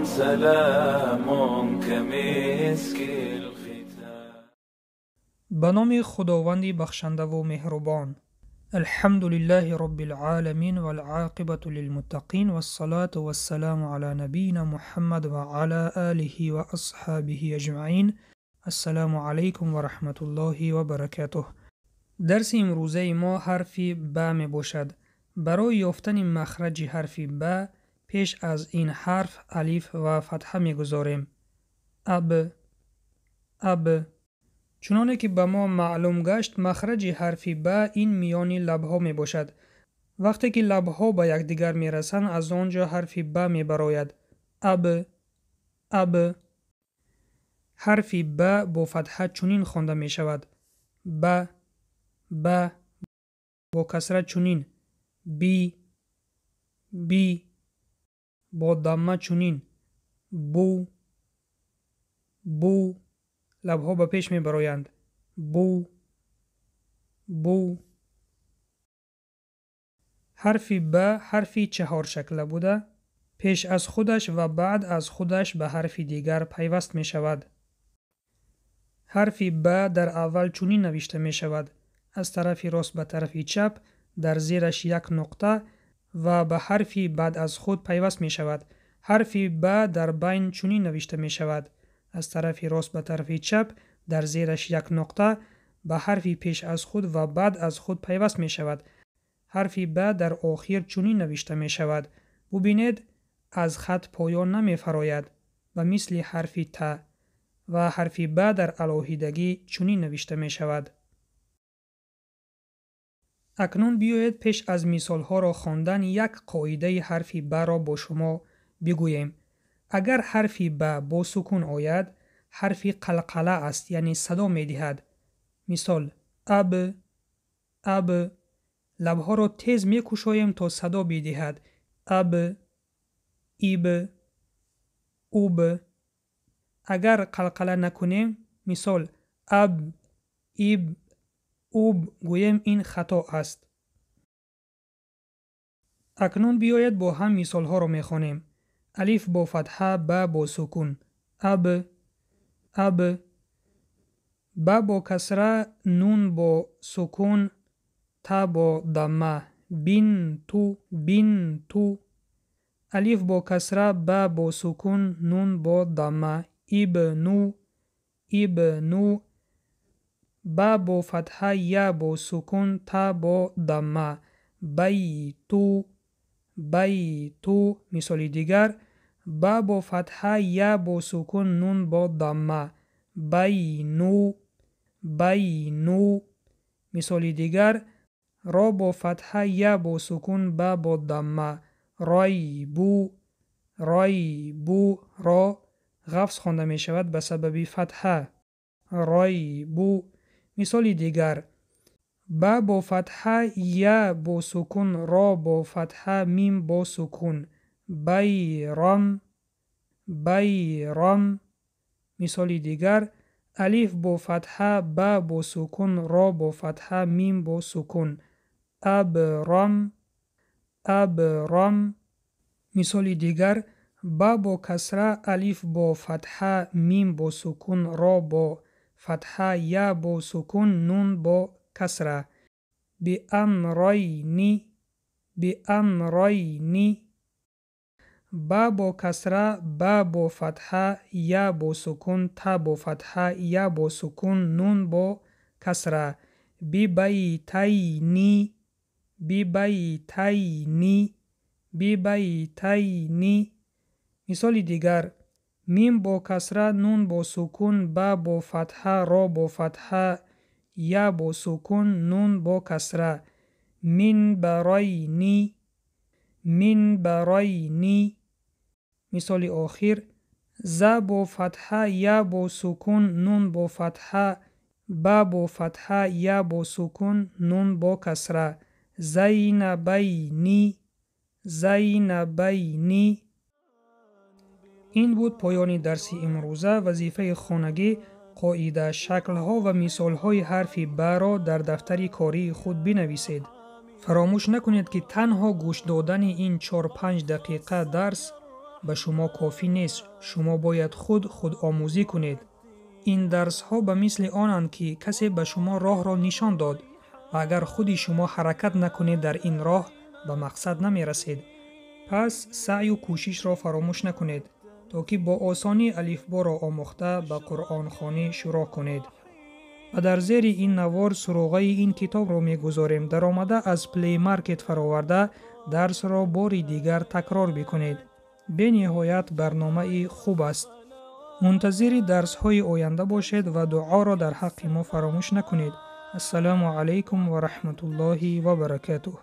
سلام كمسك الختام. Ба номи Худованди бахшандаву меҳрубон. Алҳамду лиллаҳи роббил оламин вал оқибату лилмуттақин вассалату вассаламу ала набийина Муҳаммад ва ала олиҳи ва асҳобиҳи аҷмаин. Ассалому алайкум ва раҳматуллоҳи ва баракатуҳ. Дарси имрӯзаи мо ҳарфи ба мебошад. Барои ёфтани махраҷи ҳарфи ба пеш аз ин ҳарф алиф ва фатҳа мегузорем. Аб, аб. Чуноне ки ба мо маълум гашт, махраҷи ҳарфи ба ин миёни лабҳо мебошад. Вақте ки лабҳо ба якдигар мерасанд, аз он ҷо ҳарфи ба мебарояд. Аб, аб. Ҳарфи ба бо фатҳа чунин хонда мешавад. Ба, ба, бо касра чунин. Би, би, бо дамма чунин. Бу, бу. Лабҳо ба пеш мебароянд. Бу, бу. Ҳарфи ба ҳарфи чаҳоршакла буда, пеш аз худаш ва баъд аз худаш ба ҳарфи дигар пайваст мешавад. Ҳарфи ба дар аввал чунин навишта мешавад. Аз тарафи рост ба тарафи чап дар зераш як нуқта ва ба ҳарфи баъд аз худ пайваст мешавад. Ҳарфи ба дар байн чунин навишта мешавад. Аз тарафи рост ба тарафи чап дар зераш як нуқта ба ҳарфи пеш аз худ ва баъд аз худ пайваст мешавад. Ҳарфи ба дар охир чунин навишта мешавад. Бубинед, аз хат поён намефарояд, ба мисли ҳарфи та, ва ҳарфи ба дар алоҳидагӣ чунин навишта мешавад. Акнун биёед пеш аз мисолҳоро хондан як қоидаи ҳарфи ба-ро бо шумо бигӯем. Агар ҳарфи ба бо сукун ояд, ҳарфи қалқала аст, яъне садо медиҳад. Мисол, аб, аб. Лабҳоро тез мекушоем то садо бидиҳад. Аб, иб, уб. Агар қалқала накунем, мисол, аб, иб, уб гӯем, ин хато аст. Акнун биёед бо ҳам мисолҳоро мехонем. Алиф бо фатҳа, ба бо сукун. Аб, аб. Ба бо касра, нун бо сукун, та бо дамма. Бин, ту, бин, ту. Алиф бо касра, ба бо сукун, нун бо дамма. Иб, ну, иб, ну. Ба бо фатҳа, я бо сукун, та бо дамма. Бай, ту, бай, ту. Мисоли дигар, ба бо фатҳа, я бо сукун, нун бо дамма. Бай, ну, бай, ну. Мисоли дигар, ро бо фатҳа, я бо сукун, ба бо дамма. Рой, бу, рой, бу. Ро ғафз хонда мешавад ба сабаби фатҳа. Рой, бу. Мисоли дигар, ба бо фатҳа, я бо сукун, ро бо фатҳа, мим бо сукун. Байрам, байрам. Мисоли дигар, алиф бо фатҳа, ба бо сукун, ро бо фатҳа, мим бо сукун. Абрам, абрам. Мисоли дигар, ба бо касра, алиф бо фатҳа, мим бо сукун, ро бо фатҳа, я бо сукун, нун бо касра. Биамрайни, биамрайни. Ба бо касра, ба бо фатҳа, я бо сукун, та бо фатҳа, я бо сукун, нун бо касра. Бибайтайни, бибайтайни, бибайтайни. Мисоли дигар, мим бо касра, нун бо сукун, ба бо фатҳа, ро бо фатҳа, я бо сукун, нун бо касра. Мин барайни, мин барайни. Мисоли охир, за бо фатҳа, я бо сукун, нун бо фатҳа, ба бо фатҳа, я бо сукун, нун бо касра. Зайнабайни, зайнабайни. Ин буд поёни дарси имрӯза. Вазифаи хонагӣ: қоида, шаклҳо ва мисолҳои ҳарфи ба-ро дар дафтари кории худ бинависед. Фаромӯш накунед, ки танҳо гӯш додани ин 4-5 дақиқа дарс Ба шумо кофӣ нест, шумо бояд худ худомӯзӣ кунед. Ин дарсҳо ба мисли онанд, ки касе ба шумо роҳро нишон дод ва агар худи шумо ҳаракат накунед дар ин роҳ ба мақсад намерасед. Пас саъю кӯшишро фаромӯш накунед, то ки бо осонӣ алифборо омӯхта ба қуръонхонӣ шурӯъ кунед. Ва дар зери ин навор суроғаи ин китобро мегузорем. Даромада аз Play Market фароварда дарсро бори дигар такрор бикунед. Бениҳоят барномаи хуб аст. Мунтазири дарсҳои оянда бошед ва дуоро дар ҳаққи мо фаромӯш накунед. Ассалому алайкум ва раҳматуллоҳи ва баракатуҳ.